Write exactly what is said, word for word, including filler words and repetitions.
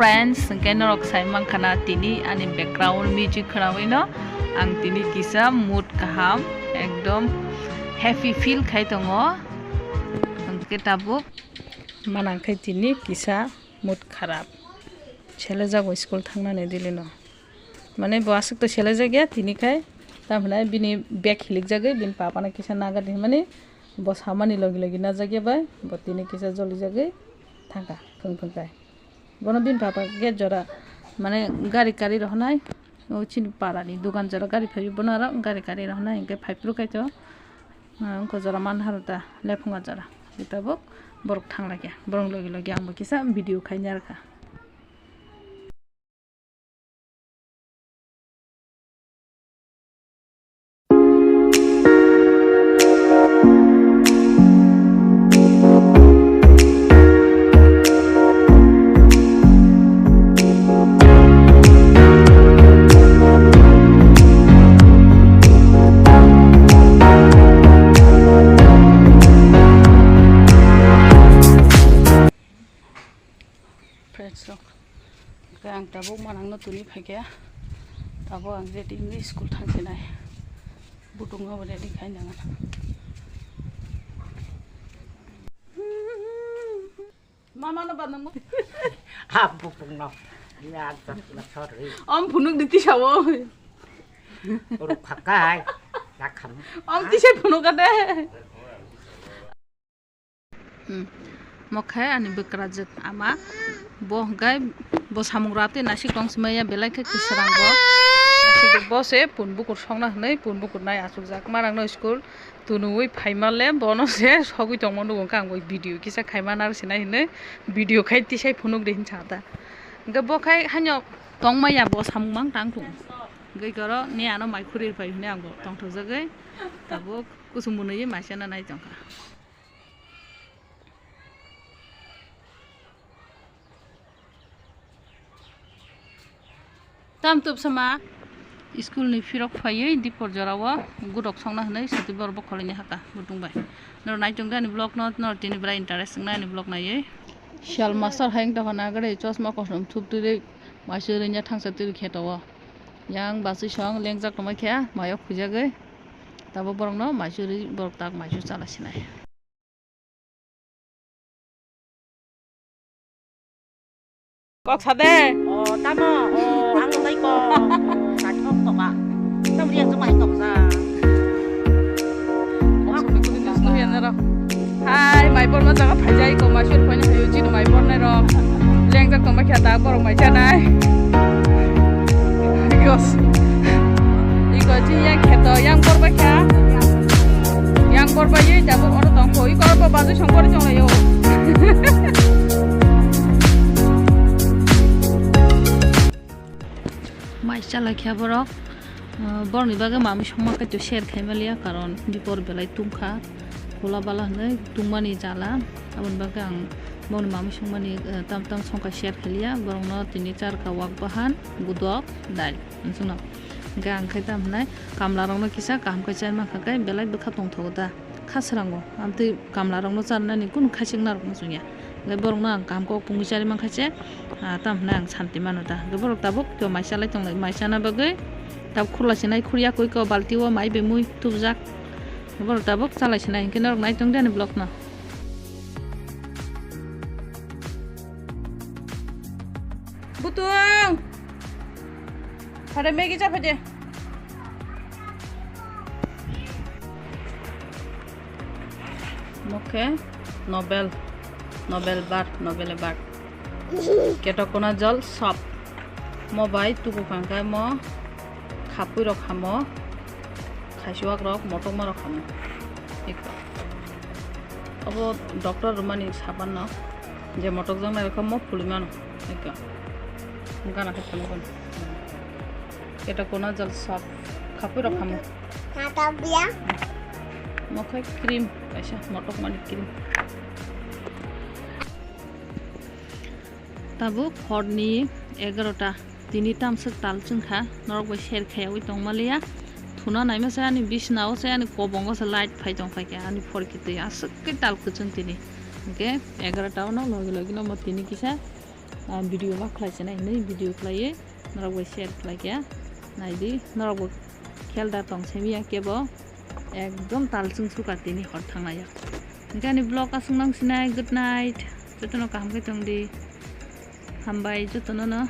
Friends, hwnkhe norok sai mankha na tini ani background music khwnawino ang tini kisa mood kaham, ekdom happy feel khai tongo. Hwnkhe tabuk manang khai tini kisa mood kharap. Selejago school thangnani dilino. Mane bo aswk to selejakya tini khai, tamhinai bini bag hilikjagwi bini papano kisa nagar di hinmani bo samani logi logi najakya bai bo tini kisa jolijagwi thangkha, phung phung khai. Bono bini papa gate jora, mane gari kari rohonai, o chini parani dogan jora gari phaiwi bono aro gari kari rohonai hinkhe phaiphuru kaitor, ah, wngkha jora manharota lephunga jora. Tabuk borok thanglaikha, borok logi logi angbo kisa video khaina rwkha. Friends rok, hwnkhe ang tabuk manang no tuni phaikha, tabuk ang ready wngwi school thangsinai, butung no ready khai nang. Mama no ba nang. Ha, butung no. Ya, sorry. Om phunuk di tisawo. Rukhakai, rakham. Om tisai phunuk ade. Hmm. Mokhe ani bwkrajwk ama bo hwnkhe bo samung rwtwi naisik tong simaya belai khe kwswrang bo. Naisik bo se pun bukur songna hwnwi pun bukur nai achukjak. Manang no school tunui phaima le bono se sogwi tongma nugo, hwnkhe ang bo video kisa khaima nar sinai hwnwi video khai tisai phunuk de hinsa ta. Hwnkhe bo khai hanyo tongmaya bo samung mang tang thung. Hwnkhe koro ni ano mai khuri rwphai hwnwi ang bo tongthokjagwi tabuk kusung mwnwi masa na nai tongkha. Tam tubsama school ni phirok phaiwi dipor jorao gudok songna hwnwi sotwi borok bokholini haka butung bai. Norok naitung de ani vlog no, norok tini bwrai interest wngnai ani vlog naiwi. Sial master hai wngtokha na gari chosma kosom thuptwi maisui rwnya thangsa twi kheto o. Yang bachwi song lengjak tongma khe mayo khujagwi tabuk borokno maisui rwi borok tak maisui chala sinai. Kok sa de. O, tamo? O, ang tei kok. Naithok toka. Tamo riang jemai toksa. Hai, mai porma jaga phaijai ko, mai sur phaina phaio, chini mai pornai rok. Lengjak tongma khe ta borok mai chanai. Gos. Iko chi yang kheto, yang porba kha. Yang porba ye, tabuk oro tong ko, iko oro bazu song kori chong laio. Mai chalai kha borok. Uh, borokni bagwi mamwi songma kaitor share khaima liya, karon dipor belai tungkha, kola bala hwnwi tungmani jala. Aboni bagwi ang borokni mamwi songmani, uh, tam tam songkha share khailiya. Borokno tini charkha wak bahan, gudok, dail. Hwnkhe ang khe tam hwnai kamlarokno kisa kaham khe chai mankha khe belai bwkha tongthogo da. Kha srango, amtwi kamlarokno charnani kunu khachiknarokno chwngya. Hwnkhe borokno ang kaham kok pungwi chari mankha se, ah, tamo hwnwi ang santi mano da. Hwnkhe borok tabuk to mai chalai tonglai, mai chana bagwi tabuk khurla sinai khurya koi ko balti o mai bemui tubjak. Borok tabuk chalai sinai, hwnkhe norok nai tong de ani vlog no. Butung! Phare Maggie cha phai de. Mokhe novel, novel bar, novel bar. Ketoconazole soap. Mo bai tubu phang khe mo khapui rok hamo, khaisuak rok, motokma rok hamo. Iko. Obo doctor rwmani saban no. Je motok jang nai rokha mo phulwi mano. Eka. Gana khe phano kono. Ketoconazole soap. Khapui rok hamo. Natok biya. Mo khai cream kaisa motok mani cream. Tabuk horni egarota. Tini tamswk tal chwngkha, norok bai share khaiyaui tongmaliya. Thuna naima se ani bisna o se ani kobongo se light phai tongkha khe ani phorkhe twi aswk khe tal kwchwng tini. Hwnkhe egarota o no logi logi no mo tini kisa ah, video ma khlai se nai hinwi video khlaiwi norok bai share khlai kha. Naidi, norok bo khel da tong simi ya kebo. Ekdom tal chwng suka tini hor thanglai ya. Hinkhe ani vlog aswk nang sinai, good night. Jotono kaham khe tong di. Hambai jotono no.